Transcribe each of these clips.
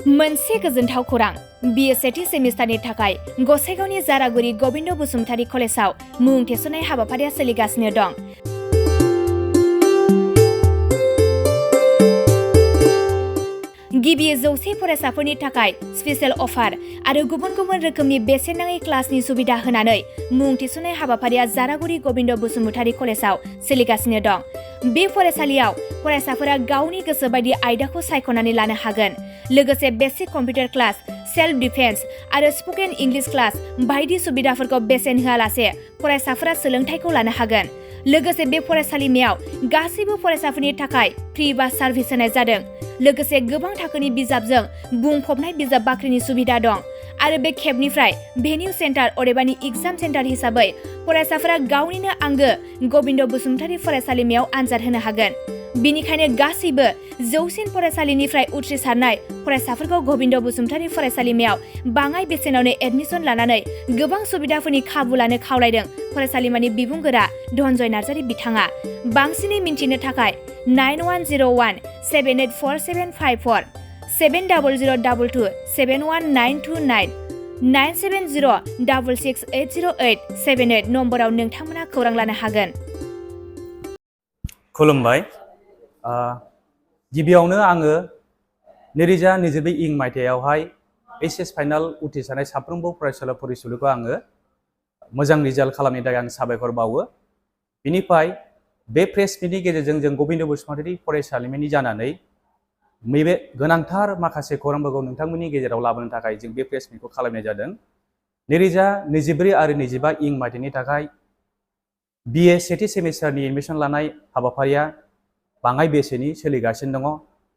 मोनसे गोजोनथाव खौरां बिए सेथि सेमिस्टारनि थाखाय गसाइगावनि जारागुरि गबिन्द बसुमतारी कलेजाव मुं थिसननाय हाबाफारिया सोलिगासिनो दं। गिबि 100 फरायसाफोरनि थाखाय स्पेशल अफार आरो गुबुन गुबुन रोखोमनि बेसेन नाङै क्लासनि सुबिदा होनानै मुं थिसननाय हाबाफारिया जारागुरि गबिन्द बसुमतारी कलेजाव सोलिगासिनो दं। बे फरायसालियाव फरायसाफोरा गावनि गोसो बायदि आयदाखौ सायख'नानै लानो हागोन। लोगोसे basic computer class, self defence आरो स्पोकेन इंलिश क्लास बायदि सुबिदाफोरखौ बेसेन होआलासे फरायसाफोरा सोलोंथायखौ लानो हागोन। लोगोसे बे फरायसालिमायाव गासैबो फरायसाफोरनि थाखाय फ्रि बास सार्भिस होनाय जादों। लोगोसे गोबां थाखोनि बिजाबजों बुंफबनाय बिजाब बाख्रिनि सुबिदा दं आरो बे खेबनिफ्राय भेन्यू सेन्टार अदेबानि एग्जाम सेन्टार हिसाबै फरायसाफोरा गावनिनो आंगो गबिन्द बसुमतारी फरायसालिमायाव आनजाद होनो हागोन। बिनिखायनो गासैबो 100 फरायसालिनिफ्राय उथ्रिसारनाय फरायसाफोरखौ गबिन्द बसुमतारी फरायसालिमायाव बाङाय बेसेनावनो एडमिसन लानानै गोबां सुबिदाफोरनि खाबु लानो खावलायदों फरायसालिमानि बिबुंगोरा धनजय नार्जारी बिथाङा। बांसिनै मिन्थिनो थाखाय 9101 784754 70022 71929 97066808878 नम्बराव नोंथांमोना खौरां लानो हागोन। खुलुमबाय। गिबियावनो आङो 2022 मायथाइयावहाय एचएस फाइनाल उथ्रिसारनाय साफ्रोमबो फरायसुला फरायसुलिखौ आङो मोजां रिजाल्ट खालामनायनि थाखाय आं साबायखर बावो। बिनिफ्राय बे प्रेस मिटनि गेजेरजों जों गबिन्द बसुमतारी फरायसालिमानि जानानै नैबे गोनांथार माखासे खौरांफोरखौ नोंथांमोननि गेजेराव लाबोनो थाखाय जों बे प्रेस मिटखौ खालामनाय जादों। 2024 आरो 25 मायथाइनि थाखाय बिए सेथि सेमिस्टारनि एडमिसन लानाय हाबाफारिया बाङाय बेसेननि सोलिगासिनो दङ।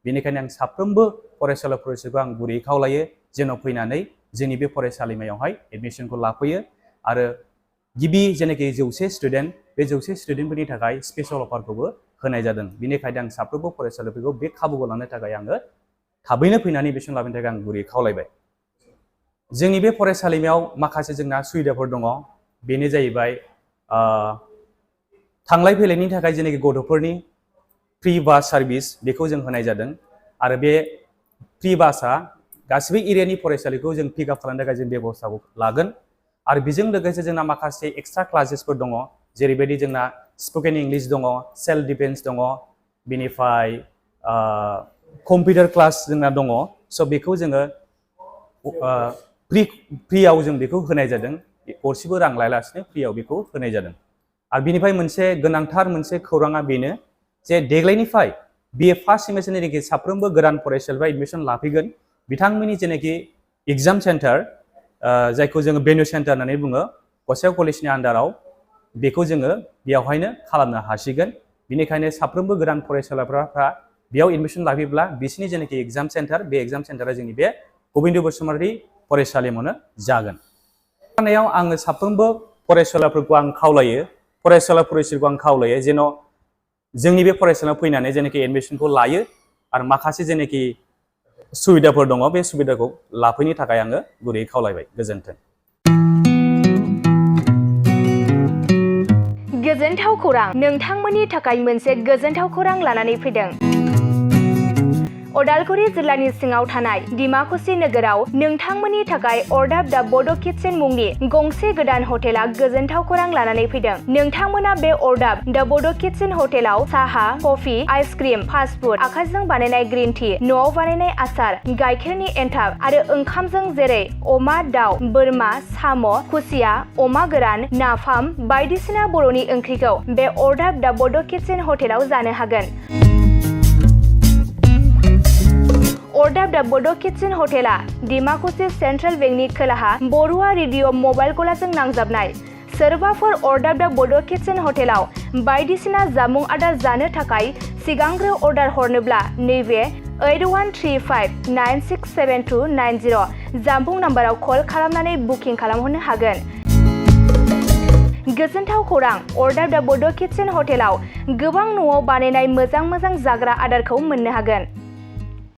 बेनिखायनो आं साफ्रोमबो फरायसुला फरायसुलिखौ आं गुरैयै खावलायो जेन' फैनानै जोंनि बे फरायसालिमायावहाय एडमिसनखौ लाफैयो आरो गिबि जेनाखि 100 स्टुडेन्ट बे 100 स्टुडेन्टफोरनि थाखाय स्पेशल अफारखौबो होनाय जादों। बेनिखायनो आं साफ्रोमबो फरायसालिफोरखौ बे खाबुखौ लानो थाखाय आङो थाबैनो फैनानै एडमिसन लानो थाखाय आं गुरैयै खावलायबाय। जोंनि बे फरायसालिमायाव माखासे जोंना सुबिदाफोर दङ। बेनो जाहैबाय थांलाय फैलायनि थाखाय जेनाखि गथ'फोरनि फ्रि बास सार्भिस बेखौ जों होनाय जादों आरो बे फ्रि बासआ गासिबो एरियानि फरायसालिखौ जों पिक आप खालामनो थाखाय जों बेबस्थाखौ लागोन आरो बेजों लोगोसे जोंना माखासे एक्सट्रा क्लासेसफोर दङ। जेरैबायदि जोंना स्पोकेन इंलिश दङ, सेल्फ डिफेन्स दङ, बिनिफ्राय कम्पिउटार क्लास जोंना दङ। स' बेखौ जोङो फ्रियाव जों बेखौ होनाय जादों। गरसेबो रां लायालासिनो फ्रियाव बेखौ होनाय जादों। आरो बिनिफ्राय मोनसे गोनांथार मोनसे खौराङा बेनो जे देग्लायनिफ्राय बिए फार्स्ट सेमिस्टारनि जेनाखि साफ्रोमबो गोदान फरायसालिफ्रा एडमिसन लाफैगोन बिथांमोननि जेनाखि एग्जाम सेन्टार जायखौ जोङो भेन्यू सेन्टार होननानै बुङो गसाइगाव कलेजनि आन्डाराव बेखौ जोङो बेयावहायनो खालामनो हासिगोन। बेनिखायनो साफ्रोमबो गोदान फरायसालिफ्रा बेयाव एडमिसन लाफैब्ला बिसोरनि जेनाखि एग्जाम सेन्टार बे एग्जाम सेन्टारा जोंनि बे गबिन्द बसुमतारी फरायसालिमायावनो जागोन। आङो साफ्रोमबो फरायसुलाफोरखौ आं खावलायो, फरायसुला फरायसुलिखौ आं खावलायो जेन' जोंनि बे फरायसालियाव फैनानै जेनाखि एडमिसनखौ लायो आरो माखासे जेनाखि सुबिदाफोर दङ बे सुबिदाखौ लाफैनो थाखाय आङो गुरैयै खावलायबाय। गोजोन्थों। गोजोनथाव खौरां, नोंथांमोननि थाखाय मोनसे गोजोनथाव खौरां लानानै फैदों। उदालगुरि जिल्लानि सिङाव थानाय डिमाकुसि नोगोराव नोंथांमोननि थाखाय अर्डाब दा बड' किटचेन मुंनि गंसे गोदान हटेला गोजोनथाव खौरां लानानै फैदों। नोंथांमोना बे अर्डाब दा बड' किटचेन हटेलाव साहा, कफि, आइसक्रिम, फास्ट फुड, आखाइजों बानायनाय ग्रिन टि, न'आव बानायनाय आसार, गाइखेरनि एन्थाब आरो ओंखामजों जेरै अमा, दाउ, बोरमा, साम', खुसिया, अमा गोरान, नाफाम बायदिसिना बर'नि ओंख्रिखौ बे अर्डाब दा बड' किटचेन हटेलाव जानो हागोन। अर्डाब दा बड' किटचेन हटेला डिमाकुसि सेन्ट्रेल बेंकनि खोलाहा बरुवा रेडिअ मबाइल गलाजों नांजाबनाय। सोरबाफोर अर्डाब दा बड' किटचेन हटेलाव बायदिसिना जामुं आदार जानो थाखाय सिगांग्रो अर्डार हरनोब्ला नैबे 8135967290 जामबुं नाम्बाराव कल खालामनानै बुकिं खालामहरनो हागोन। गोजोनथाव खौरां, अर्डाब दा बड' किटचेन हटेलाव गोबां न'आव बानायनाय मोजां जाग्रा आदारखौ मोननो हागोन।